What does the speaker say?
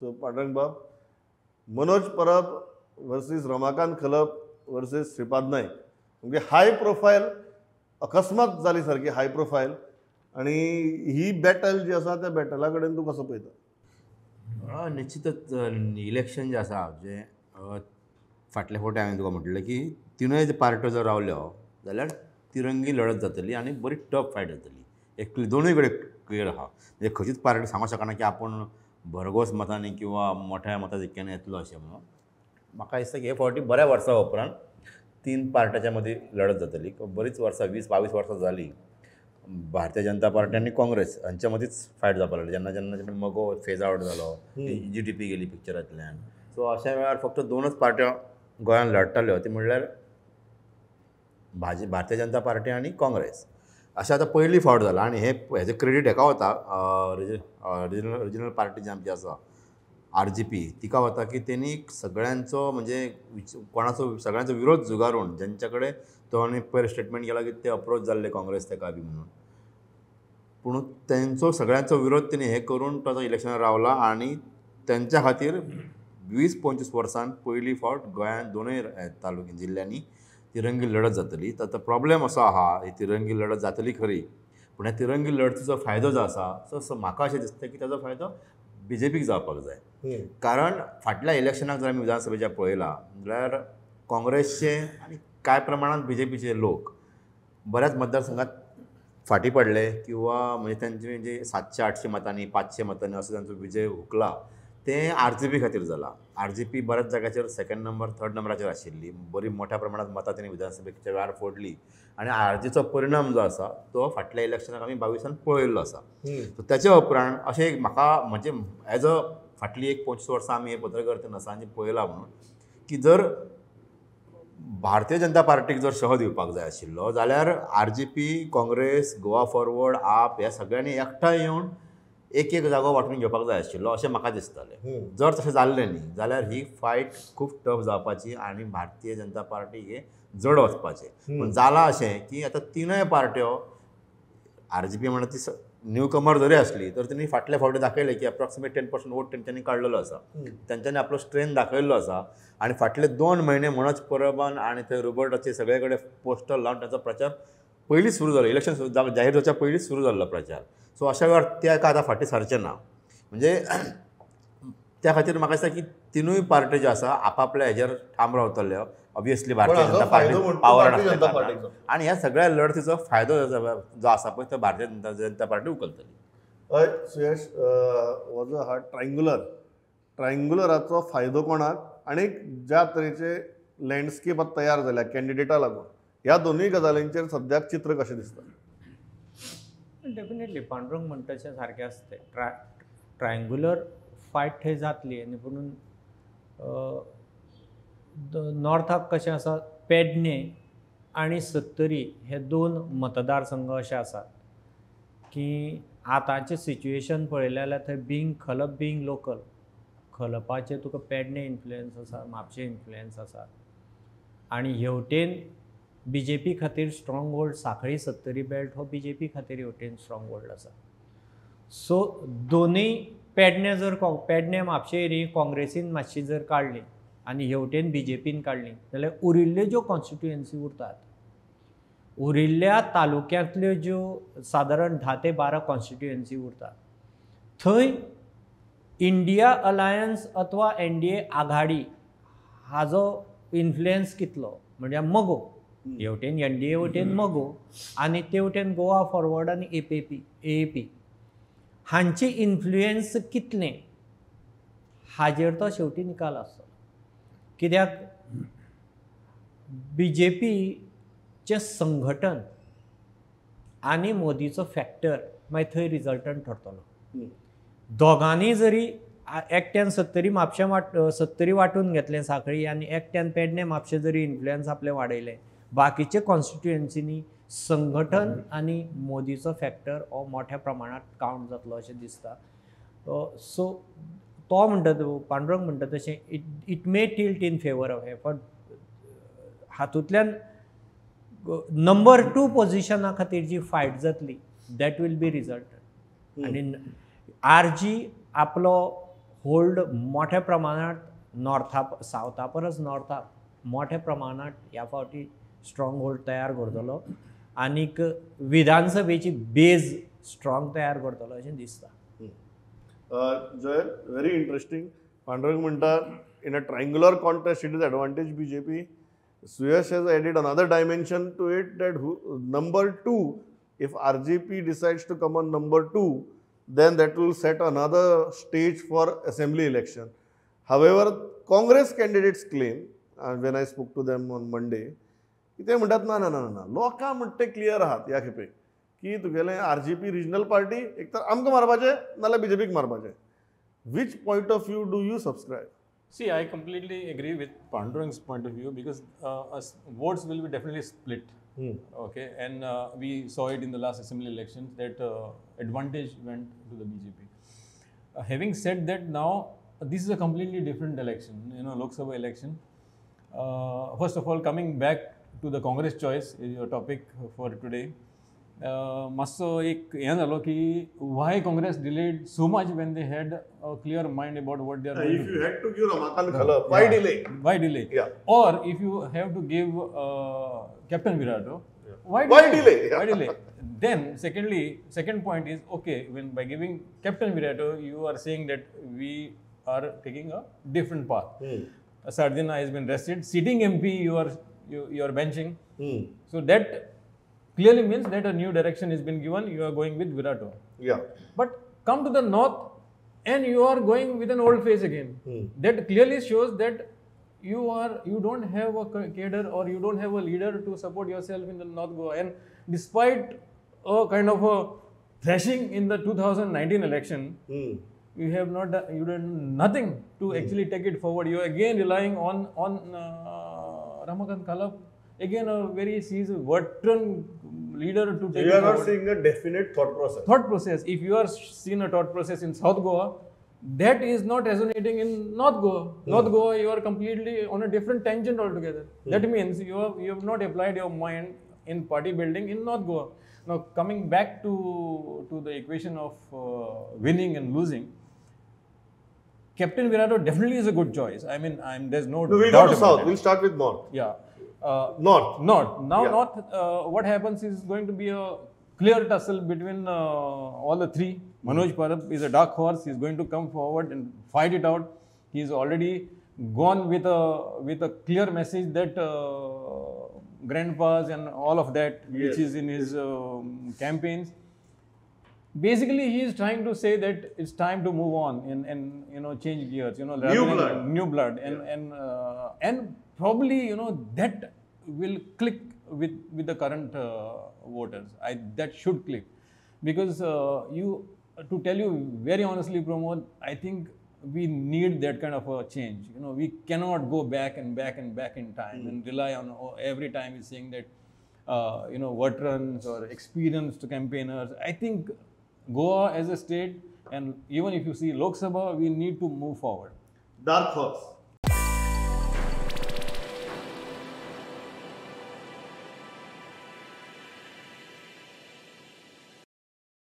So Pandurang बाब, मनोज परब versus Ramakant Khalap versus Shripad Naik, म्हणजे हाय प्रोफायल अकस्मात जाली सारकी हाय प्रोफायल, आनी ही बॅटल जी आसा त्या बॅटला कडेन तूं कसो पळयता? निश्चितच इलेक्शन जें आसा जें फाटले फावटी हांवें तुका म्हटलें की तिनूय पार्ट्यो जर रावल्यो जाल्यार तिरंगी लढत जातली आनी बरी टफ फायट जातली. एक दोनूय कडेन क्लियर आसा, म्हणजे खंयचीच पार्टी सांगूंक शकना की आपूण भरघोस मतांनी किंवा मोठ्या मताधिक्यान येतलो अशें म्हणून. म्हाका दिसता की हे फावटी बऱ्या वर्सां उपरांत तीन पार्ट्याच्या मदीं लढत जातली. बरीच वर्सां 20-22 वर्सां जालीं भारतीय जनता पार्टी आनी काँग्रेस हांच्या मदींच फायट जावपाक लागली. जेन्ना जेन्ना जेन्ना मगो फेज आवट जालो, GDP गेली पिक्चरांतल्यान, सो अशा वेळार फक्त दोनच पार्ट्यो गोंयांत लढटाल्यो, ती म्हणल्यार भारतीय जनता पार्टी आनी काँग्रेस. अशें आतां पयली फावट जाला आनी हे हेजें क्रेडीट हेका वता रिजनल पार्टी जी आमची आसा RGP, तिका वता की तेणी सगळ्यांचो म्हणजे कोणाचो सगळ्यांचो विरोध जुगारून ज्यांच्या कडेन तो आनी पयर स्टेटमेंट केला की ते अप्रोच जाल्ले काँग्रेस तेका बी म्हणून, पूण तेंचो सगळ्यांचो विरोध तेणी हें करून तो इलेक्शनाक रावला आनी तेंच्या खातीर 20-25 वर्सान पयली फावट गोंयांत दोनूय तालुके जिल्ल्यांनी तिरंगी लढत जातली. तर आतां प्रॉब्लेम असो आहा, ही तिरंगी लढत जातली खरी, पूण ह्या तिरंगी लढतीचो फायदो जो आसा तो म्हाका अशें दिसता की ताजो फायदो BJPक जावपाक जाय. कारण फाटल्या इलेक्शनाक जर आमी विधानसभेच्या पळयलां जाल्यार काँग्रेसचे आनी कांय प्रमाणांत BJPचे लोक बऱ्याच मतदारसंघात फाटीं पडले किंवा म्हणजे तांचे जे 700-800 मतांनी 500 मतांनी असो तांचो विजय हुकला, तें RGP खातीर जाला. RGP बऱ्याच जाग्याचेर सेकंड नंबर थर्ड नंबराचेर आशिल्ली, बरी मोठ्या प्रमाणांत मतां तेणी विधानसभेच्या वेळार फोडली आनी RGचो परिणाम जो आसा तो फाटल्या इलेक्शनाक आमी 22 पळयल्लो आसा. सो त्याच्या उपरांत अशें एक म्हाका म्हणजे एज अ फाटली एक 25 वर्सां आमी हे पत्रकारितेन आसा आनी पळयलां म्हणून की जर भारतीय जनता पार्टीक जर शह दिवपाक जाय आशिल्लो जाल्यार RGP, Congress, Goa forward, आप ह्या सगळ्यांनी एकठांय येवन एक एक जागो वांटून घेवपाक जाय आशिल्लो अशें म्हाका दिसतालें. जर तशें जाल्लें न्ही जाल्यार ही फायट खूब टफ जावपाची आनी भारतीय जनता पार्टी हे जड वचपाचें. पूण जालां अशें की आतां तिनूय पार्ट्यो RGP म्हणटा ती न्यू कमर जरी आसली तर तेणी फाटले फावटी दाखयलें की अप्रॉक्सिमेट 10% वोट तेंच्यांनी काडलेलो आसा, तेंच्यांनी आपलो स्ट्रेंथ दाखयल्लो आसा आनी फाटले 2 म्हयने मनोज परबान आनी थंय रोबर्टाचे सगळे कडेन पोस्टर लावन ताचो प्रचार पयलींच सुरू जालो, इलेक्शन जाहीर जावच्या पयलींच सुरू जाल्लो प्रचार. सो अशा वेळार ते आतां फाटीं सरचें ना, म्हणजे त्या खातीर म्हाका दिसता की तिनूय पार्ट्यो ज्यो आसा आपापल्या हेजेर ठाम रावतल्यो. Obviously Bharatiya Janata party power आसता आनी ह्या सगळ्या लढतीचो फायदो जो आसा पळय तो भारतीय जनता पार्टी उखलतली. हय सुयश, हो जो आहा ट्रायंगुलर, ट्रायंगुलराचो फायदो कोणाक आनी ज्या तरेचे लँडस्केप आतां तयार जाल्या कॅन्डिडेटा लागून, ह्या दोनूय गजालींचेर सद्याक चित्र कशें दिसता? डेफिनेटली पांडुरंग म्हणटा तशें सारकें आसता. ट्रायंगुलर फायट थंय जातली आनी पुणून नॉर्थाक कशें आसा, पेडणे आनी सत्तरी हे 2 मतदारसंघ अशे आसात की आतांचें सिच्युएशन पळयलें जाल्यार थंय बींग खलप बींग लोकल, खलपाचें तुका पेडणे इन्फ्लुयन्स आसा, म्हापशें इन्फ्लुयन्स आसा आनी हेवटेन BJP खातीर स्ट्रॉंग होल्ड साखळी सत्तरी बेल्ट हो BJP खातीर हेवटेन स्ट्रॉंग होल्ड आसा. सो दोनूय पेडणे जर पेडणे म्हापशें एरिया काँग्रेसीन मातशी जर काडली आनी हेवटेन BJPन काडली जाल्यार उरिल्ल्यो ज्यो कॉन्स्टिट्युएन्सी उरतात, उरिल्ल्या तालुक्यांतल्यो ज्यो सादारण 10 ते 12 कॉन्स्टिट्युएन्सी उरतात थंय इंडिया अलायन्स अथवा NDA आघाडी हाजो इन्फ्लुयन्स कितलो, म्हणजे मगो हेवटेन NDA वटेन मगो आनी ते वटेन गोवा फॉरवर्ड आनी AAP हांची इन्फ्लुयन्स कितलें हाजेर तो शेवटी निकाल आसतलो. कित्याक BJPचें संघटन आनी मोदीचो फॅक्टर मागीर थंय रिजल्टंट ठरतलो. दोगांनी जरी एकट्यान सत्तरी म्हापशें सत्तरी वांटून घेतलें साखळी आनी एकट्यान पेडणे म्हापशें जरी इन्फ्लुयन्स आपलें वाडयलें, बाकीचे कॉन्स्टिट्युएन्सीनी संघटन आनी मोदीचो फॅक्टर हो मोठ्या प्रमाणांत कावंट जातलो अशें दिसता. सो तो म्हणटा पांडुरंग म्हणटा तशें it may tilt in favour of हे, पण हातूंतल्यान नंबर 2 पोजिशना खातीर जी फायट जातली that will be resultant. आनी RG आपलो होल्ड मोठ्या प्रमाणात नॉर्था सावथा परस नॉर्थाक मोठ्या प्रमाणात ह्या फावटी स्ट्रॉंग होल्ड तयार करतलो आनीक विधानसभेची बेज स्ट्रॉंग तयार करतलो अशें दिसता. Joel, very interesting. पांडुरंग म्हणटा in a triangular contest it is advantage BJP. Suyash has added another dimension to it that number 2, if RGP decides to come on number 2, then that will set another stage for assembly election. However, Congress candidates claim, when I spoke to them on Monday, ते म्हणटात ना ना ना ना लोकां म्हणटा ते clear आहात ह्या खेपेक की तुगेलें आरजीपी रिजनल पार्टी एक तर आमकां मारपाचें नाल्यार बीजेपीक मारपाचें. Which point of view do you subscribe? See, I completely agree with Pandurang's point of view because votes will be definitely split. Okay, and we saw it in the last assembly elections that advantage went to the BJP. Having said that, now this is a completely different election, you know, Lok Sabha election. First of all, coming back to the Congress choice is your topic for today. मातसो एक हें जालो की why Congress delayed so much when they had a clear mind about what they are. If you had to give Ramakant Khalap, why delay? Why delay? Yeah. Or if you have to give Captain Virato, why delay? Why delay? Then secondly, second point is, okay, when by giving Captain Virato, you are saying that we are taking a different path. Sardinha has been rested. Sitting MP, you are benching. So that clearly means that a new direction has been given. You are going with Virato. Yeah. But come to the north and you are going with an old face again. That clearly shows that you don't have a cadre or you don't have a leader to support yourself in the North Goa. And despite a kind of a thrashing in the 2019 election, you have not done, you done nothing to actually take it forward. You are again relying on Ramakant Khalap, again a very seasoned veteran leader to take. You are not seeing a definite thought process. Thought process. If you are seeing a thought process in South Goa, that is not resonating in North Goa. North Goa, you are completely on a different tangent altogether. That means you have not applied your mind in party building in North Goa. Now, coming back to the equation of winning and losing, Captain Virato definitely is a good choice. I mean, there's no doubt. We'll go to South. We'll start with North. Yeah. North. North. Now, yeah. North, what happens is going to be a clear tussle between all the three. Manoj Parab is a dark horse. He's going to come forward and fight it out. He's already gone with a clear message that grandpas and all of that, yes, which is in his campaigns. Basically, he is trying to say that it's time to move on and you know, change gears. You know, new blood, new blood, and yeah. and probably, you know, that will click with the current voters. That should click, because to tell you very honestly, Pramod, I think we need that kind of a change. You know, we cannot go back and back and back in time and rely on every time is saying that you know, veterans or experienced campaigners. I think Goa as a state, and even if you see Lok Sabha, we need to move forward. Dark horse.